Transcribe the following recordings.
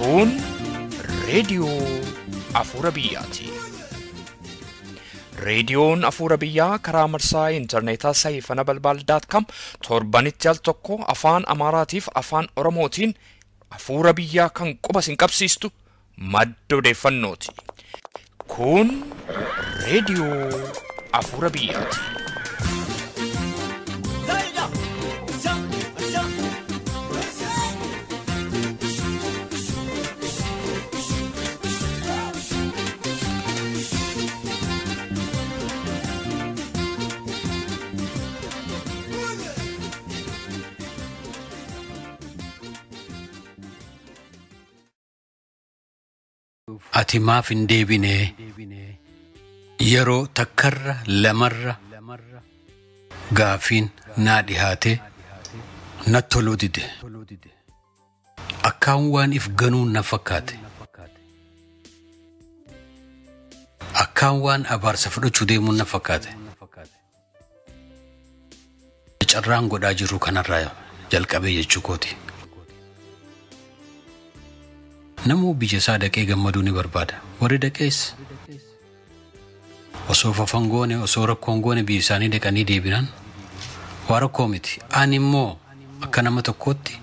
Kun reediyoo Afuura Biyyaati. Reediyoon Afuura Biyyaa karaa marsaa intarneetaa saayifana balbaal daat kam torbanitti al tokko afaan Amaaraatiif afaan Oromootiin Afuura Biyyaa kan quba sin qabsiistu madda odeeffannooti. Kun reediyoo Afuura Biyyaati. Ati maaf hin deebine yeroo takkarra lamarra gaafiin naa dhihaate natti toluu dide. Akkaan waan if ganuu na fakkaate. Akkaan waan abaarsa fudhachuu deemuun na fakkaate. Carraan godhaa jiru kanarraa jalqabee jechuu kooti. Namuu biyya isaa dhaqee gammaduu ni barbaada. Warri dhaqees osoo fafan goone osoo rakkoon goone biyya isaanii dhaqanii deebinan waa rakkoo miti. Ani immoo akka nama tokkootti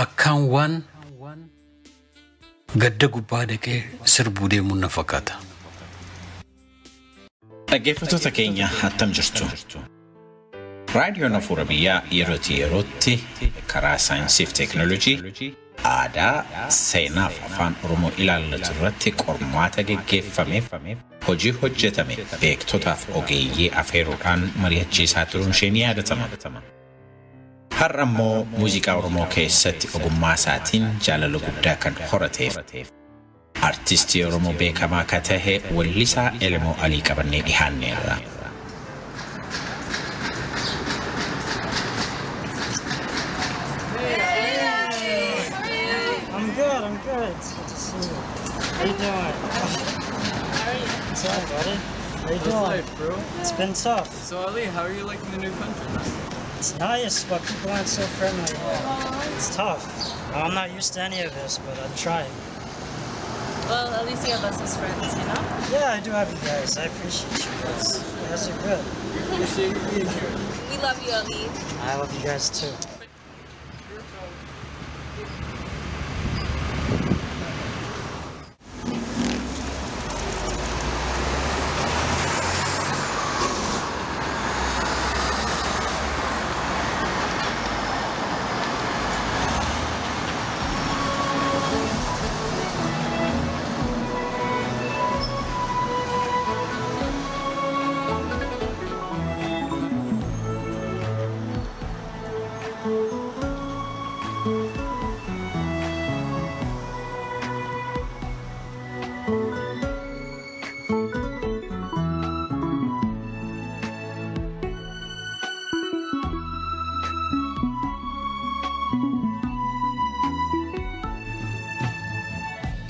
akkaan waan gadda gubbaa dhaqee sirbuu deemuun na fakkaata. Dhaggeeffattoota keenya attam jirtu. Raadiyoon Afuura Biyyaa yerootii yerootti karaa saayinsii fi teekinooloojii aadaa, seenaa fi afaan Oromoo ilaallatu irratti qormaata geggeeffameef hojii hojjetame beektotaaf ogeeyyii afeeruudhaan mari'achiisaa turuun ishee ni yaadatama. Har'a immoo muuziqaa Oromoo keessatti ogummaa isaatiin jaalala guddaa kan horateef artistii Oromoo beekamaa akka tahe weellisaa Elemoo Alii qabannee dhihaanneerra. I'm good. It's good to see you. How you doing? How are you? What's up, buddy? How you doing? Life, bro? It's been tough. So Ali, how are you liking the new country? It's nice, but people aren't so friendly. It's tough. I'm not used to any of this, but I'm trying. Well, at least you have us as friends, you know? Yeah, I do have you guys. I appreciate you guys. You guys are good. We appreciate you being here. We love you, Ali. I love you guys too.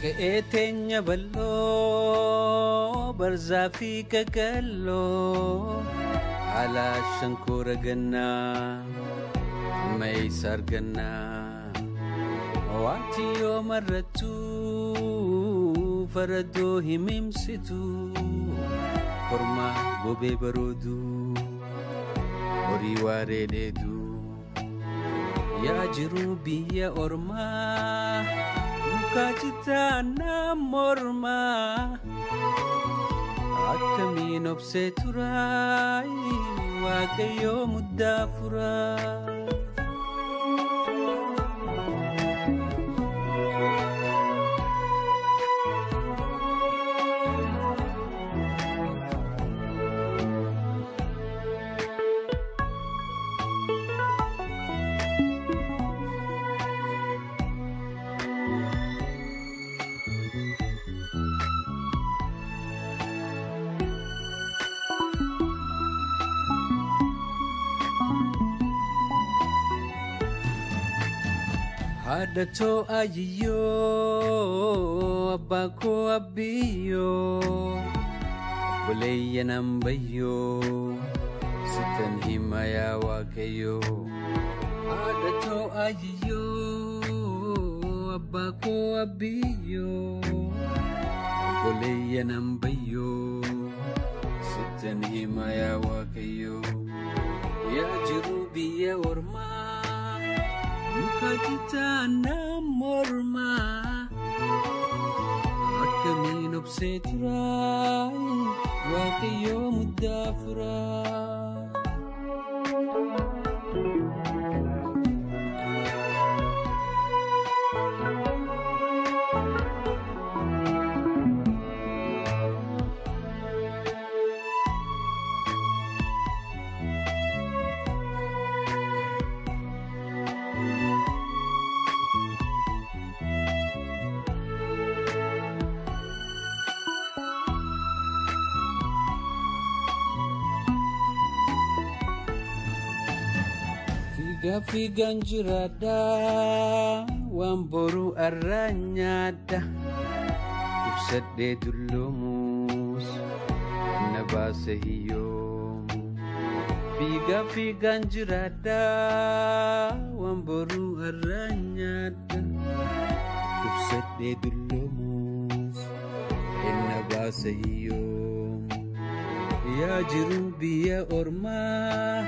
Qe'ee bal'oo barzaa fi qaqalloo haala shankoora gannaa ammayyeessa argannaa waanti yoo marrattu faradoo himimsitu kormaa gobee baroodu horii waaree dheedu yaa jiru biyya ormaa. Mukaachitaana mormaa akkamiin obsee turaa waaqayyoo muddaa furaa. Haadhatoo ayiyyoo abbaa koo abbiyyoo obboleeyyan ambayyoo sitan hima yaa waaqayyoo. Haadhatoo ayiyyoo. abbaa koo abbiyyoo obboleeyyan ambayyoo sittan hima yaa Waaqayyoo yaa jiru biyya ormaa muka citaa nam mormaa akkamiin obsee turaa Waaqayyoo muddaa furaa. Fiigaan jiraadha waan boru arraa nyaadha ibsadhee dulloomus na baase hiyyoomu. Fiigaan jiraadha waan boru arraa nyaadha ibsadhee dulloomus na baase hiyyoomu. Yaa jiru biyya ormaa.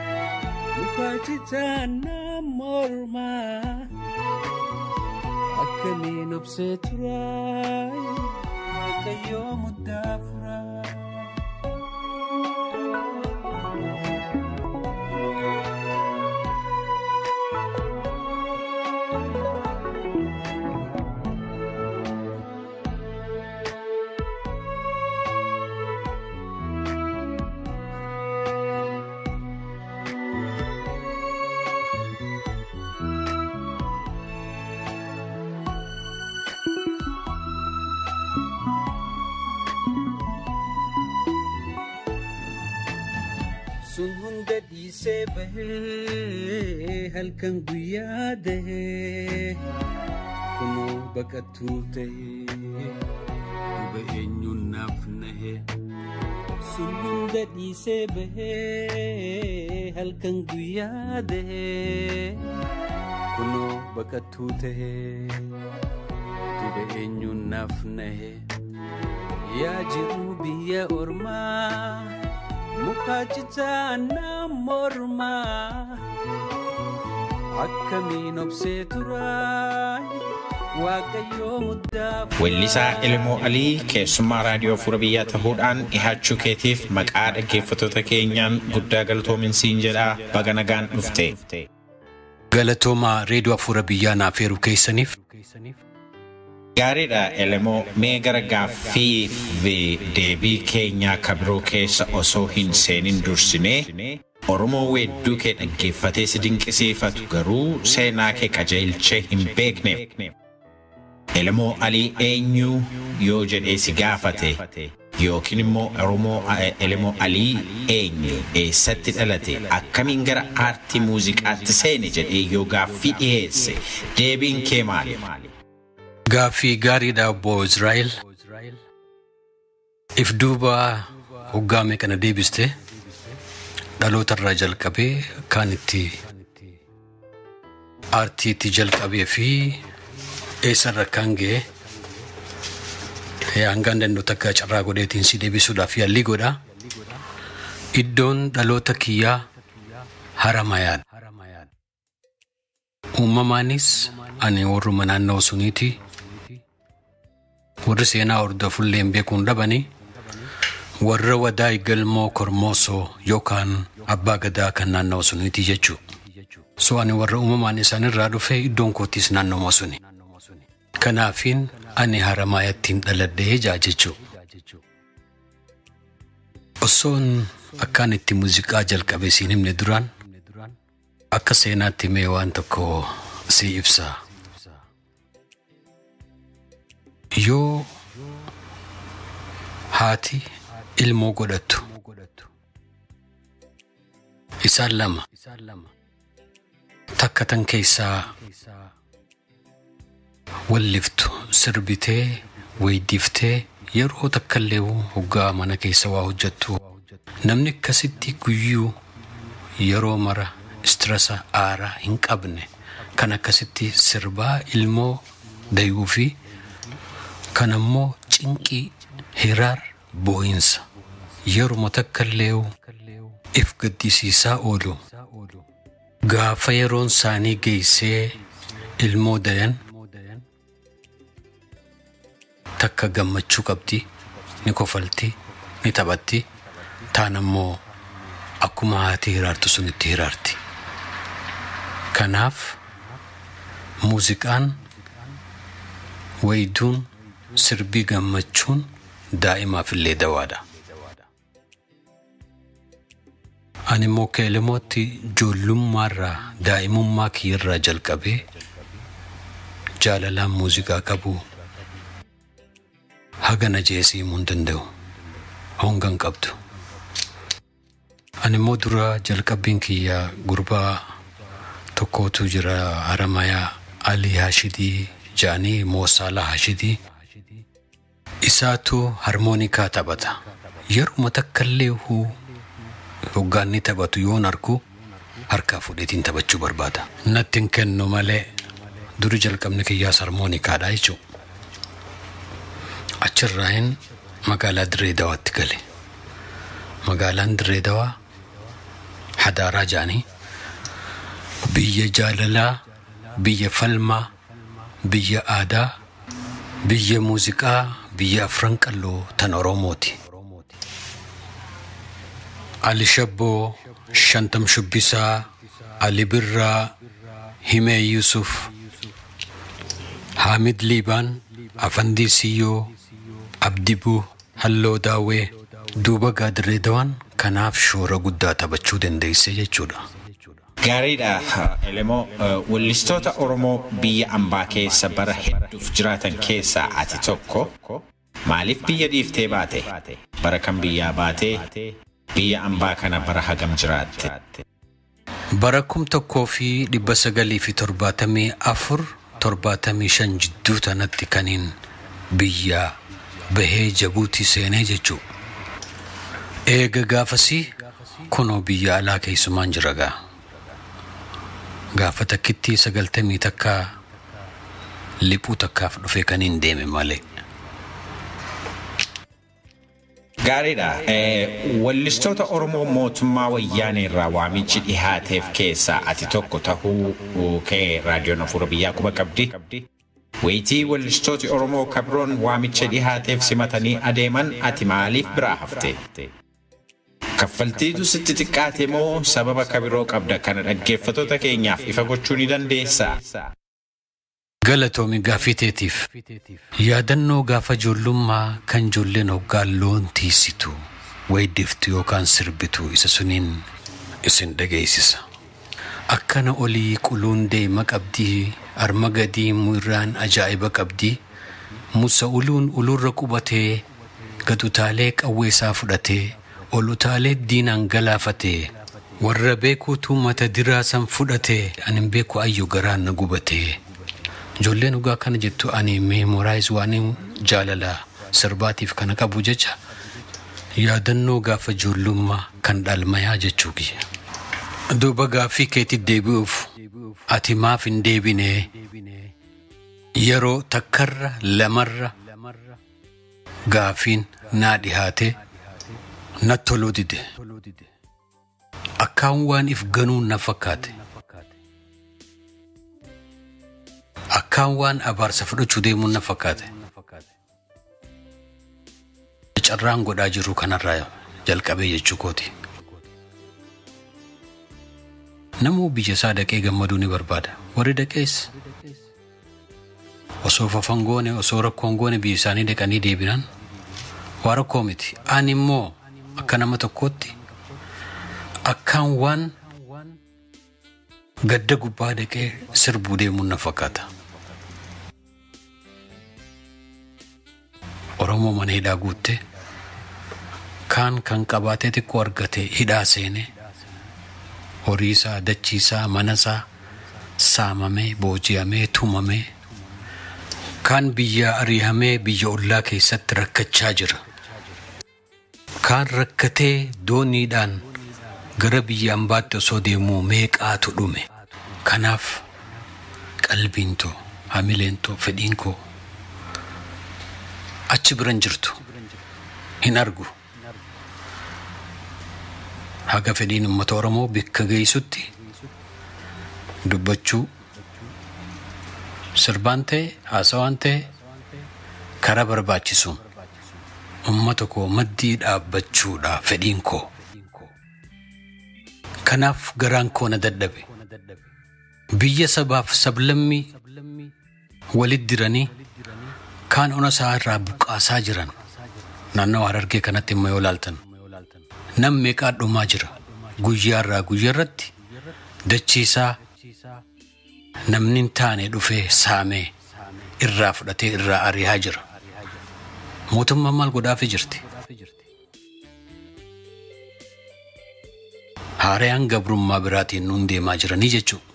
Muka citaa nam mormaa akkamiin obsee turaa Waaqayyoo muddaa furaa. Sun hunda dhiisee bahee halkan guyyaa dahee kunoo baqattuu ta'ee duba eenyuun naaf nahee. Sun hunda dhiisee bahee halkan guyyaa dahee kunoo baqattuu ta'ee duba eenyuun naaf nahee. Yaa jiru biyya ormaa. Muka citaa nam mormaa akkamiin obsee turaa Waaqayyoo muddaa. Weellisaa Elmoo Alii keessummaa raadiyoo Afuura Biyyaa ta'uudhaan dhihaachuu keetiif maqaa dhaggeeffattoota keenyaan guddaa galatoomi siin jedhaa baga nagaan dhufte. Galatoomaa reediyoo Afuura Biyyaa naaf eeruu keessaniif. Gaariidha Elemoo, mee gara gaaffii fi deebii keenyaa ka biroo keessa osoo hin seenin dursinee Oromoo weedduu kee dhaggeeffatee si dinqisiifatu garuu seenaa kee qajeelchee hin beekneef. Elemoo Alii eenyu yoo jedhee si gaafate yookiin immoo Oromoo Elemoo Alii eenyu eessatti dhalate akkamiin gara aartii muuziqaatti seene jedhee yoo gaaffii dhiyeesse deebiin kee maali? Gaaffii gaariidha obbo Israa'el. If duuba hoggaa meeqana deebiste dhaloota irraa jalqabee kan itti aartiitti jalqabee fi eessarra kan ga'e hangaan danda'u takka carraa godheetiin si deebisuudhaaf yaalii godha. Iddoon dhaloota kiyyaa Haramayaadha. Uumamaanis ani warruma naannoo suniiti. Warri seenaa hordofullee hin beekuun dhabanii warra Wadaay Galmoo Kormoosoo yookaan Abbaa Gadaa kan naannoo suniiti jechuudha. So ani warra uumamaan isaanirraa dhufe iddoon kootis naannoo suni. Kanaafiin ani Haramaayattiin dhaladhee jaa jechuudha. Osoon akkaan itti muuziqaa jalqabe siin himne duraan akka seenaatti mee waan tokko si ibsa. Yoo haati ilmoo godhattu isaan lama takka tan keessaa walliftu sirbitee weeydiftee yeroo takkallee hoggaa mana keessa waa hojjettu namni akkasitti guyyuu yeroo mara istirasa aaraa hin qabne kan akkasitti sirbaa ilmoo dayuu fi kan ammoo cinqii, hiraar, boo'insa yeruma takka illee if gaddisiisaa oolu. Gaafa yeroon isaanii geessee ilmoo dayan takka gammachuu qabdi, ni kofalti, ni taphatti, taan ammoo akkuma haati hiraartu sunitti hiraarti. Kanaaf muuziqaan, wayduun, sirbii gammachuun daa'imaaf illee dawaadha. Ani immoo keelemootti ijoollummaarraa daa'imummaa kiyyarraa jalqabee jaalalaan muuziqaa qabu haga na jeesii himuu hin danda'u. Honga hin qabdu. Ani immoo dura jalqabbiin kiyya gurbaa tokkotu jira Haramayaa Ali Hashidii jedhanii Moosaalaa Hashidii. Isaatu harmoonikaa taphata. Yeruma takka illee huu hoggaanni taphatu yoon argu harkaa fuudheetiin taphachuu barbaada. Natti hin kennu malee duri jalqabni kiyyaas harmoonikaadha jechuudha. Achirraayin magaalaa Dirree Dawaatti gale. Magaalaan Dirree Dawaa Hadaaraa jedhanii biyya jaalalaa, biyya falmaa, biyya aadaa, biyya muuziqaa, biyya afran qalloo tan Oromooti. Ali Shabboo, Shantam Shubbisaa, Ali Birraa, Himee Yusuf, Haamid Liibaan, Afandii Siyyoo, Abdibuu, Halloo Daawwee, duuba Dirree Dawaan kanaaf shoora guddaa taphachuu dandeesse jechuudha. Gaariidha Elemoo, weellistoota Oromoo biyya ambaa keessa bara hedduuf jiraatan keessaa ati tokko. Maaliif biyya dhiiftee baate? Bara kam biyyaa baatee? Biyya ambaa kana bara hagam jiraatte? Bara 1974 75 jidduu tanatti kaniin biyya bahee Jabuutii seenee jechuudha. Eega gaafasii kunoo biyya alaa keessumaan jira gaa. Gaafa takkitti 91 liphuu takkaaf dhufee kaniin deeme malee. Gaariidha. Weellistoota Oromoo mootummaa wayyaanee irraa waamichi dhihaateef keessaa ati tokko tahuu kee raadiyoon Afuura Biyyaa quba qabdi. Wayitii weellistooti Oromoo kabroon waamicha dhihaateef simatanii adeeman ati maaliif biraa hafte? Kaffaltiitu sitti xiqqaate moo sababa kabiroo qabda kana dhaggeeffattoota keenyaaf ifa gochuu ni dandeessaa? Galatoomi gaaffii teetiif. Yaadannoo gaafa ijoollummaa kan ijoolleen hoggaa loon tiisitu, weeddiftu yookaan sirbitu isa suniin isin dhageessisa. Akkana olii quluun deema qabdii, arma gadii muirraan ajaa'iba qabdii, musa uluun ulurra qubatee, gad utaalee qawwee isaa fudhatee, ol utaalee diinaan galaafatee, warra beekuutu mata diraa san fudhatee, ani hin beeku ayyo garaan na gubatee. Ijoolleen dhugaa kana jettu ani meemoraayiz waan jaalala sirbaatiif kana qabu jecha yaadannoo gaafa ijoollummaa kan dhalmayaa jechuu kiyya. Duuba gaaffii keetti deebi'uuf ati maaf hin deebinee yeroo takkarra lamarra gaaffiin naa dhihaate natti toluu dide. Akkaan waan if ganuun na fakkaate. Akkaan waan abaarsa fudhachuu deemuun na fakkaate. Carraan godhaa jiru kanarraa jalqabee jechuu kooti. Namuu biyya isaa dhaqee gammaduu ni barbaada. Warri dhaqees osoo fafan goone osoo rakkoon goone biyya isaanii dhaqanii deebinan waa rakkoo miti. Ani immoo akka nama tokkootti akkaan waan gadda gubbaa dhaqee sirbuu deemuun na fakkaata. Oromoo mana hidhaa guutte kaan kan qabaatee xiqqoo argate hidhaa seene horii isaa dachii isaa mana isaa saamamee booji'amee tumamee kaan biyya ari'amee biyya ollaa keessatti rakkachaa jira. Kaan rakkatee dooniidhaan gara biyya ambaatti osoo deemuu meeqaatu dhume. Kanaaf qalbiin too Hamileen too, fedhiin koo achi biran jirtu hin argu. Haga fedhiin uummata Oromoo bikka geessutti dubbachuu, sirbaan ta'e, haasawaan ta'e, karaa barbaachisuun uummata koo maddii dhaabbachuudha fedhiin koo. Kanaaf garaan koo na dadhabe. Biyya sabaaf sablammii walit diranii kaan ona isaa irraa buqqaasaa jiran, naannoo Harargee kanatti immoo yoo ilaaltan nam meeqaa dhumaa jira. Guyyaa irraa guyyaa irratti dachiisaa namni hin taane dhufee saamee irraa fudhatee irraa ari'aa jira. Mootummaan maal godhaafii jirti? Haarayaan gabrummaa biraatiin nuun deemaa jiranii jechuudha.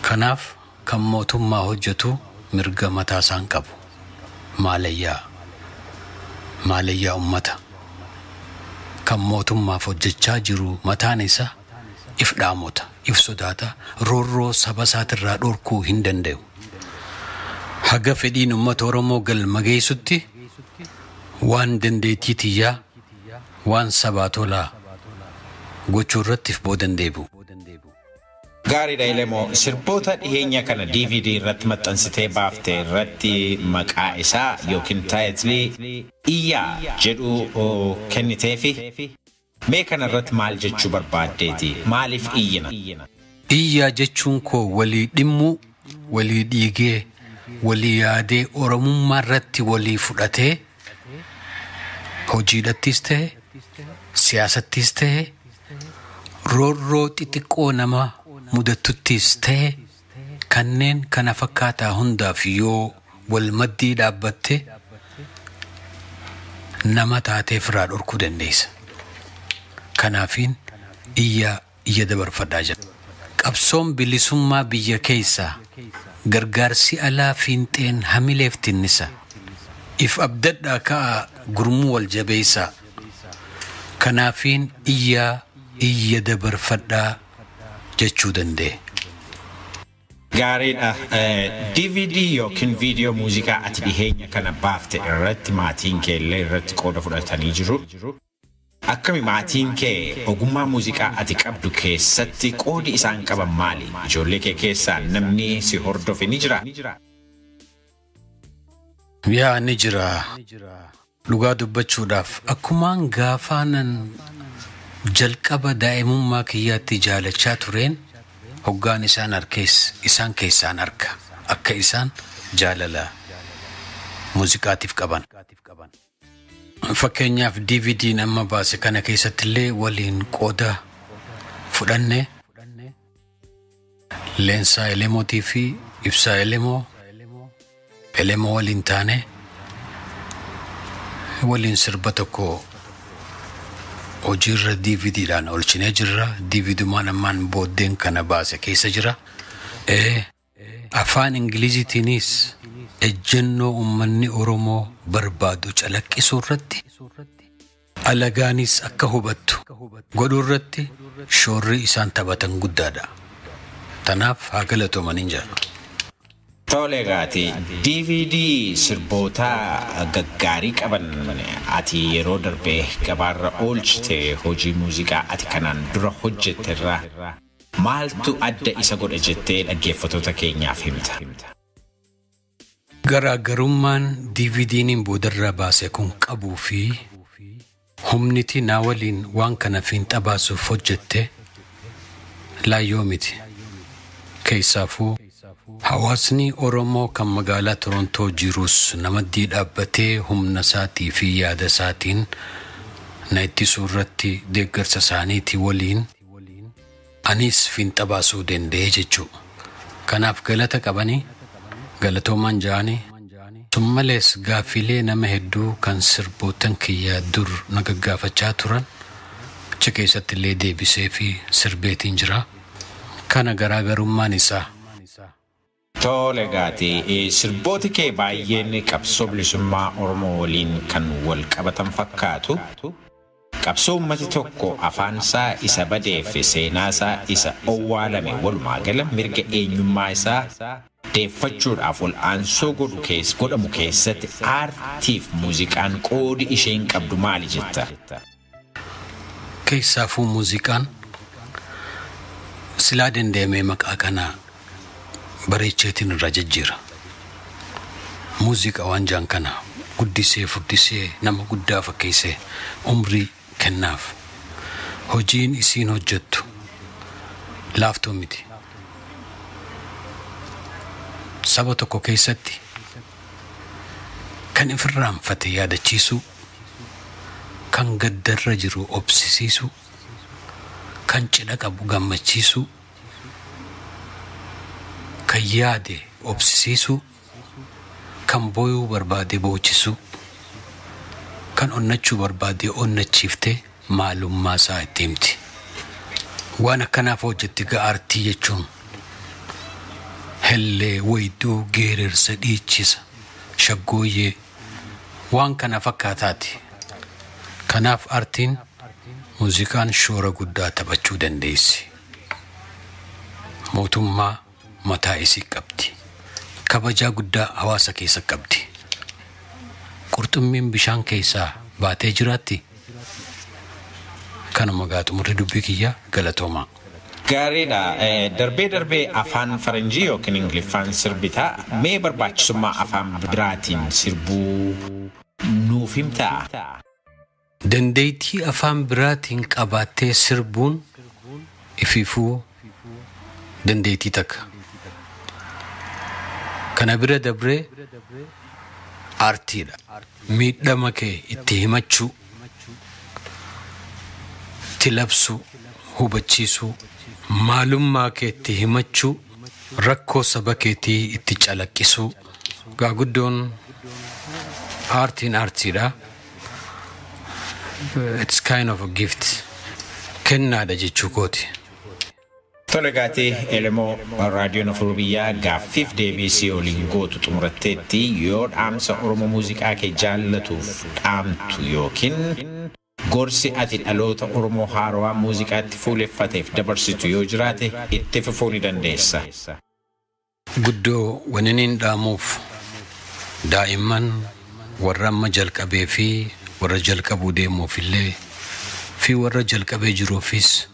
Kanaaf kan mootummaa hojjetu mirga mataa isaan qabu. Maalayyaa. Maalayyaa uummata. Kan mootummaaf hojjechaa jiru mataan isaa if dhaamota, if sodaata, roorroo saba isaatirraa dhorkuu hin danda'u. Haga fedhiin uummata Oromoo galma geessutti waan dandeettii tiyyaa, waan sabaa tolaa gochuu irratti if boodan deebi'u. Gaariidha Elemoo, sirboota dhiheenya kana DVD irratti maxxansitee baafte irratti maqaa isaa yookiin taayitilii Iyyaa jedhu kenniteefi, mee kana irratti maal jechuu barbaaddeeti? Maaliif iyyina? Iyyaa jechuun koo walii dhimmuu, walii dhiigee, walii yaadee, Oromummaa irratti walii fudhatee, hojiidhattis ta'e, siyaasattis ta'e, roorroo xixiqqoo nama mudattuttis ta'e, kanneen kana fakkaataa hundaaf yoo wal maddii dhaabbatte nama taateef irraa dhorkuu dandeessa. Kanaafiin iyya iyya dabarfadhaa jira. Qabsoon bilisummaa biyya keessaa gargaarsi alaa fiinxeen hamileef tinnisa. If abdadhaa ka'a, gurmuu wal jabeessaa. Kanaafiin iyyaa iyya dabarfadhaa jechuu danda'e. Gaariidha. DVD yookiin viidiyoo muuziqaa ati dhiheenya kana baafte irratti maatiin kee illee irratti qooda fudhatanii jiru. Akkami maatiin kee ogummaa muuziqaa ati qabdu keessatti qoodi isaan qaban maali? Ijoollee kee keessaa namni si hordofe ni jira? Yaa, ni jira. Dhugaa dubbachuudhaaf, akkumaan gaafaanan jalqaba daa'imummaa kiyyaatti jaalachaa tureen, hoggaan isaan arkees isaan keessaan arka akka isaan jaalala muuziqaatiif qaban. Fakkeenyaaf, DVD'n amma baase kana keessattillee waliin qooda fudhanne. Leensaa Elemootii fi Ibsaa Elemoo, Elemoo waliin taane waliin sirba tokko hojiirra DVDdhaan olchinee jirra. DVDumaan ammaan booddeen kana baase keessa jira. Afaan Ingiliziitiinis ejjennoo uummanni Oromoo barbaadu calaqqisuu irratti, alagaanis akka hubattu godhuu irratti shoorri isaan taphatan guddaadha. Tanaaf haa galatoomaniin jedha. Tole gaati, DVD sirboota gaggaarii qaban ati yeroo darbe gabaarra oolchite, hojii muuziqaa ati kanaan dura hojjette irraa maaltu adda isa godha jettee dhaggeeffattoota keenyaaf himta? Garaagarummaan DVD'n boodarra baase kun qabuu fi humniti naa waliin waan kana fiinxa baasuuf hojjette laayyoo miti. Keessaafuu hawaasni Oromoo kan magaalaa Torontoo jirus namaddii dhaabbatee humna isaatii fi yaada isaatiin na ittisuu irratti deeggarsa isaaniitii waliin anis fiinxa baasuu danda'e jechuudha. Kanaaf galata qabanii, galatoomaan ja'anii. Sun malees gaaffilee nama hedduu kan sirbootan kiyyaa dur na gaggaafachaa turan achi keessatti illee deebisee fi sirbeetiin jira. Kana garaagarummaan isaa. Tole gaati, sirbooti kee baay'een qabsoo bilisummaa Oromoo waliin kan wal qabatan fakkaatu. Qabsoo uummati tokko afaan isaa isa badee fi seenaa isaa isa owwaalame, walumaa gala mirga eenyummaa isaa deeffachuudhaaf ol aansoo godhu keessa godhamu keessatti aartiif muuziqaan qoodi isheen qabdu maali jetta? Keessaafuu muuziqaan silaa dandeemee maqaa kana bareecheetiin irraa jijjiira. Muuziqaa waan jaan kana guddisee furdisee nama guddaa fakkeessee umrii kennaaf. Hojiin isiin hojjettu laaftuu miti. Saba tokko keessatti kan ifirraanfate yaadachiisuu, kan gaddarra jiru obsisiisuu, kan cidha qabu gammachiisuu, kan yaade obsisiisuu, kan booyuu barbaade boochisuu, kan onnachuu barbaade onnachiiftee maalummaa isaa itti himti. Waan akkanaaf hojjetti aartii jechuun hellee, wayduu, geerarsa, dhiichisa, shaggooyyee waan kana fakkaataati. Kanaaf aartiin muuziqaan shoora guddaa taphachuu dandeessi. Mootummaa mataa isii qabdi. Kabajaa guddaa hawaasa keessa qabdi. Qurxummiin bishaan keessaa baatee jiraatti. Kanuma gaa xumurri dubbii kiyyaa, galatoomaa. Gaariidha. Darbee darbee afaan Faranjii yookiin Ingiliffaan sirbitaa. Mee barbaachisummaa afaan biraatiin sirbuu nuuf himtaa? Dandeettii afaan biraatiin qabaattee sirbuun ifiifuu dandeettii takka. Kana bira dabree aartiidha. Miidhama kee itti himachuu, itti labsuu, hubachiisuu, maalummaa kee itti himachuu, rakkoo saba keetii itti calaqqisuu. Gaaguddoon aartiin aartiidha. It's kind of a gift. Kennaadha jechuu kooti. Tole gaatee Elemoo, raadiyoon Afur Biyyaa gaaffiif deebii si waliin gootu xumuratteetti. Yoo dhaamsa Oromoo muuziqaa kee jaallatuuf dhaamtu yookiin gorsi ati dhaloota Oromoo haarawaa muuziqaatti fuuleffateef dabarsitu yoo jiraate itti fufuu ni dandeessa. Guddoo waniniin dhaamuuf daa'imman warra amma jalqabee fi warra jalqabuu deemuuf illee fi warra jalqabee jiruufis,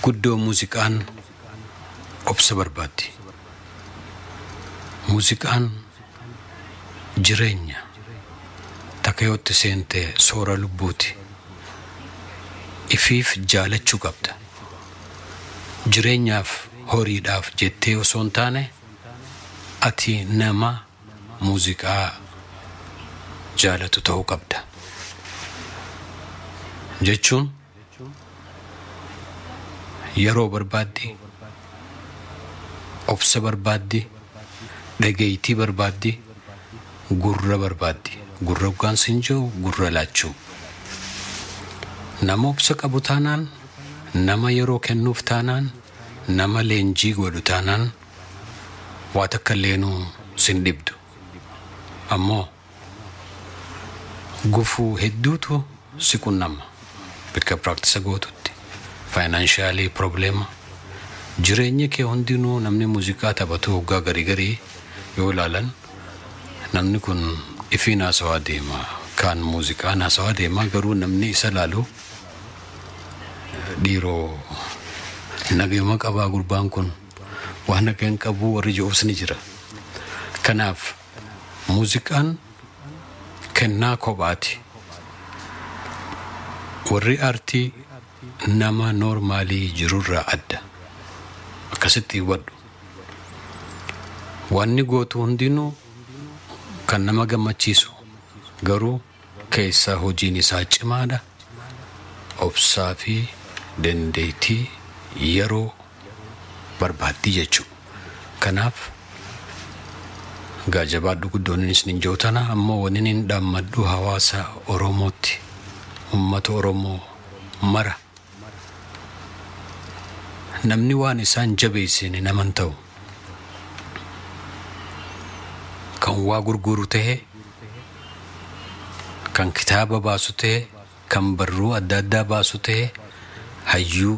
guddoo muuziqaan obsa barbaaddi. Muuziqaan jireenya takka yootti seente soora lubbuuti. Ifiif jaalachuu qabda. Jireenyaaf horiidhaaf jettee osoo hin taane ati nama muuziqaa jaalatu ta'uu qabda. Jechuun yeroo barbaaddi, obsa barbaaddi, dhageeytii barbaaddi, gurra barbaaddi. Gurra hoggaan siin jiru gurra laachuu. Nama obsa qabu taanaan, nama yeroo kennuuf taanaan, nama leenjii godhu taanaan waa takka illeenuu sin dhibdu. Ammoo gufuu hedduutu si qunnama bakka practice gootutti. Financial problem, jireenya kee hundinuu. Namni muuziqaa taphatu hoggaa garii garii yoo ilaalan, namni kun ifiin haasawaa deema, kaan muuziqaan haasawaa deema, garuu namni isa laalu, dhiiroo nagayuma qabaa, gurbaan kun waan nagayan qabu warri ji'uus ni jira. Kanaaf muuziqaan kennaa kophaati. Warri aartii nama noormaalii jirurraa adda. Akkasitti hubadhu. Wanni gootu hundinuu kan nama gammachiisu garuu keessaa hojiin isaa cimaadha. Obsaa fi dandeettii yeroo barbaaddii jechuudha. Kanaaf gaajabaadhu guddoonis nin jootana. Ammoo wani nin dhaammadhu hawaasa Oromootti, ummata Oromoo mara, namni waan isaan jabeessine naman ta'u, kan waa gurguru tahe, kan kitaaba baasu tahe, kan barruu adda addaa baasu ta'e, hayyuu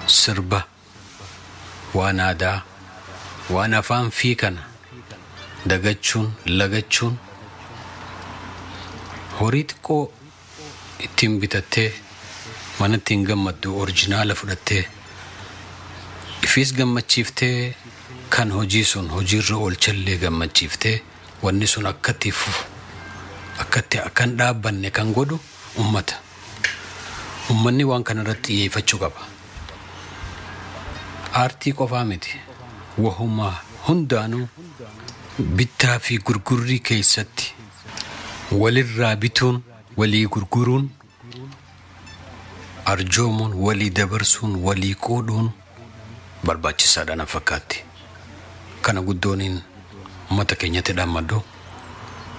sirba waan aadaa waan afaan fii kana dagachuun lagachuun horii xiqqoo ittiin bitattee mana ittiin gammaddu orjinaala fudhattee ifiis gammachiiftee kan hojii sun hojiirra oolchallee gammachiiftee wanni sun akkatti fufu akkatti akkan dhaabbanne kan godhu ummata. Ummanni waan kana irratti xiyyeeffachuu qaba. Aartii qofaa miti. Wahuma hundaanuu bittaa fi gurgurrii keessatti walirraa bituun, walii gurguruun, arjoomuun, walii dabarsuun, walii qoodhuun barbaachisaadha na fakkaatti. Kana guddooniin uummata keenyatti dhaammadhu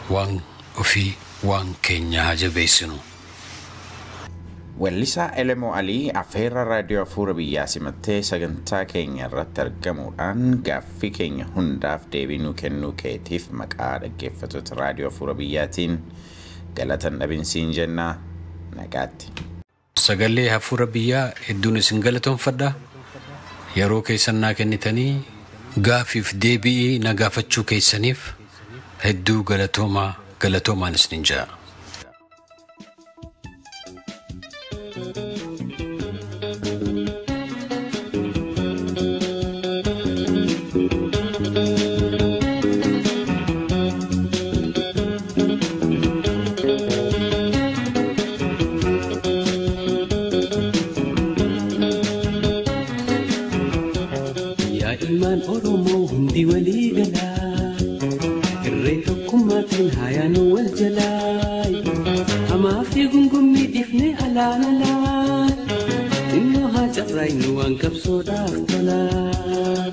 waan ofii waan keenya haa jabeessinu. Weellisaa Elemoo Alii afeerra raadiyoo Hafuura Biyyaa simattee sagantaa keenya irratti argamuudhaan gaaffii keenya hundaaf deebii nuu kennuu keetiif maqaa dhaggeeffattoota raadiyoo Hafuura Biyyaatiin galatan dhabinsiin jennaa nagaatti. Sagalee Hafuura Biyyaa hedduun isin galatoonfadha. Yeroo keessan naa kennitanii gaaffiif deebii na gaafachuu keessaniif hedduu galatoomaa galatoomaan isinin jedha. Yaa ilmaan Oromoo hundi walii galaa, irree tokkummaatiin hayaanuu wal jalaa, hamaa fi gungummii dhiifnee alaan alaa, xinnoo haa carraaynu waan qabsoodhaaf tolaa.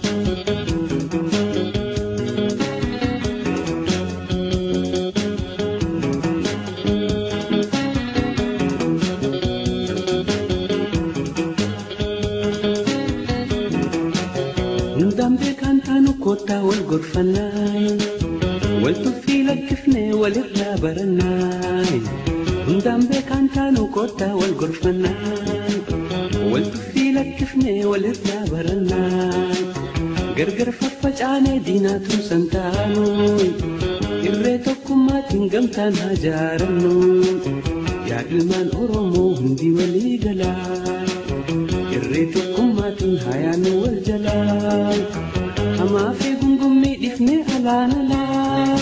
Hundaan beekaan taanu kottaa wal gorfannaay, wal tuffii lakkifnee walirraa barannaay. Hundaan beekaan taanu kottaa wal gorfannaay, wal tuffii lakkifnee walirraa barannaay. Gargar faffacaanee diinaa tumsan taanuy, irree tokkummaatiin gamtaan haa jaarannu. Yaa ilmaan Oromoo hundi walii galaa, irree tokkummaatiin hayaanuu wal jalaa, hamaa fi gungummii dhiifnee alaan alaa,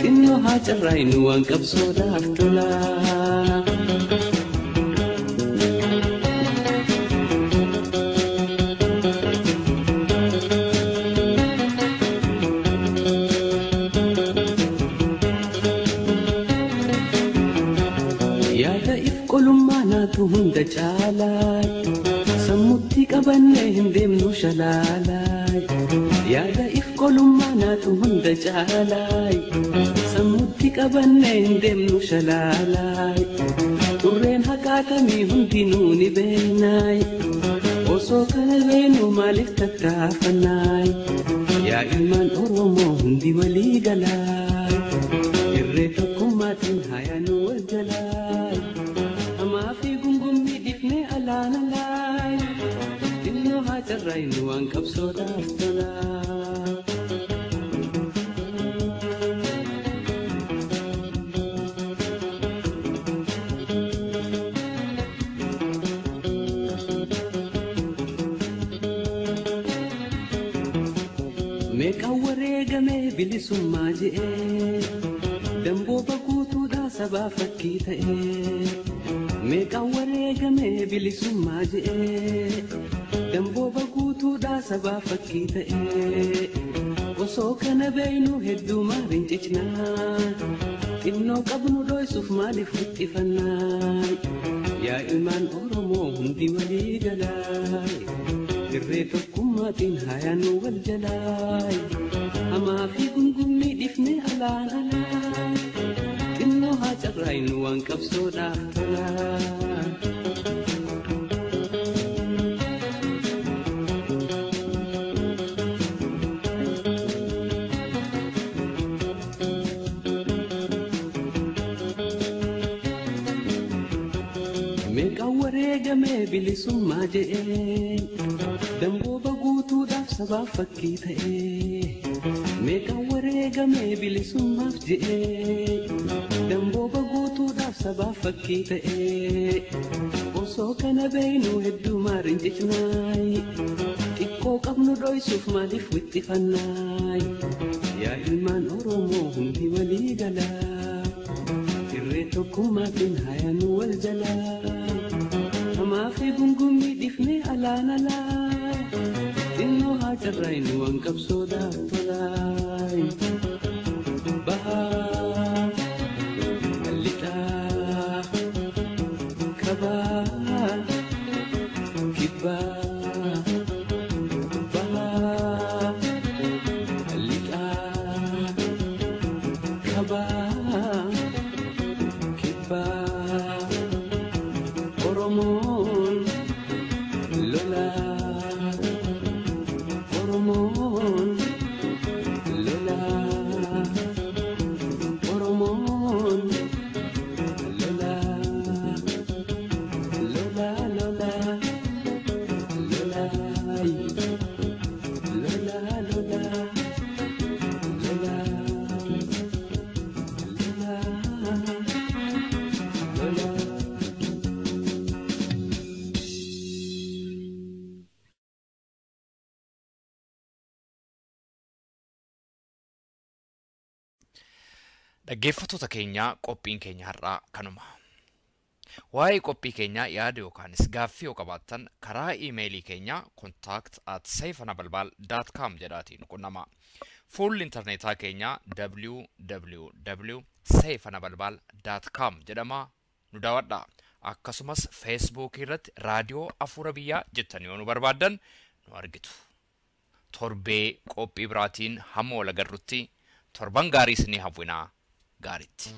xinnoo haa carraaynu waan qabsoodhaaf tolaa. Yaada if qolummaa naatu hunda caalaa, sammuutti qabannee hin deemnu shalaalaa. Yaada if qolummaa naatu hunda caalaa, sammuutti qabannee hin deemnu shalaalaa. Xurreen haqaatamii hundinuu ni beeknaay, osoo kana beenu maaliif tattaafannaay? Yaa ilmaan Oromoo hundi walii galaa, irree tokkummaatiin hayaanuu wal jalaa, hamaa fi gungummii dhiifnee alaan alaa, xinnoo haa carraaynu waan qabsoodhaaf tolaa. Meeqaan wareegamee bilisummaa je'ee, dambooba guutuudhaa sabaa fakkii ta'ee. Meeqaan wareegamee bilisummaa je'ee, dambooba guutuudhaa sabaa fakkii ta'ee. Osoo kana beeynu hedduu maaliin cicnaa, xinnoo qabnu dhoysuuf maaliif huxxifannaa? Yaa ilmaan Oromoo hundi walii galaa, irree tokkummaatiin hayaanuu wal jalaa, hamaa fi gungummii dhiifnee alaan alaa, xinnoo haa carraaynu waan qabsoodhaaf tolaa. wareegame bilisummaa je'ee dambooba guutuudhaaf sabaaf fakkii ta'ee meeqaan wareegame bilisummaaf je'ee dambooba guutuudhaaf sabaaf fakkii ta'ee osoo kana beeynu hedduu maarincicnaay xiqqoo qabnu dhoysuuf maaliif wixxifannaay yaa ilmaan Oromoo hundi walii galaa irree tokkummaatiin hayanuu wal jalaa hamaa fi gungummii dhifnee alaan alaa xinnoo haa carraaynu waan qabsoodhaaf tolaay bahaa lixaa kabaa kibbaa bahaa lixaa kabaa kibbaa Oromoon lolaa Oromoon lolaa Oromoon lolaa lolaa lolaa lolaa lolaa lolaa lolaa lolaa lolaa. Dhaggeeffattoota keenyaa, qophiin keenya har'aa kanuma. Waa'ee qophii keenyaa yaada yookaanis gaaffii yoo qabaattan karaa iimeelii keenyaa contact@seifanabalbal.com jedhaatiin qunnama. Fuulli intarneetaa keenyaa www.seifanabalbal.com jedhama, nu daawwadha. Akkasumas Feesbuukii irratti Raadiyoo Afuura Biyyaa jettanii yoo nu barbaaddan nu argitu. Torbee qophii biraatiin hamma wal agarrutti torban gaarii isinii hawwinaa, gaariitti.